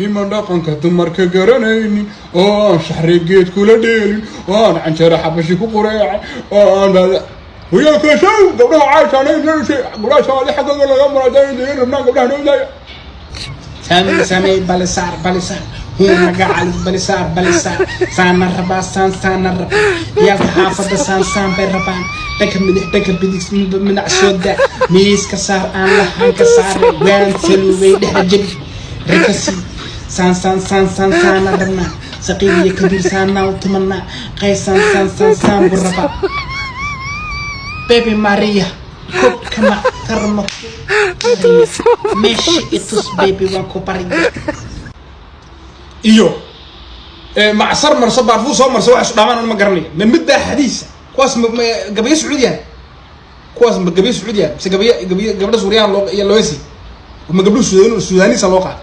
Niman dhaqanka dumarka garanaynin, oo aan shaxri geed kula dheelin, oo aan canjeero xabashi ku qureecay, oo aan hoyaalkaashow gabdhaha caashaan, gabdhaha Soomaali xaggooda laga maraadaan rabnaan, gabdhaha noo. Samee balisaar balisaar huuna gacalis balisaar balisaar saana rabaa, saan saana rabaa. Ciyaalka xaafadda saan saan bay rabaan. Dhanka midix, dhanka bidig, minac soo daa, miiska saar, aan lahaan ka saaray, waan saluubay, dhexda jebi rikasi. Saan saan saan saan saana rabnaa, saqiir iyo kabiir saanaa u tumanaa, qays saan saan saan saan buu rabaa. Baby Maria, koobkama tarma meesha itus, baby, waan ku barya. Iyo macsar marso, baarfuu soo marso, wax isu dhaamaan ma garanayo. Ma mid baa xadiisa kuwaas? Ma gabayo Sacuudiya kuwaas? Ma gabayo Sacuudiya mise gabayo gabdha Suuriyaan loo iyo loo si ma gabdho Suudaan Suudaanisa loo qaado?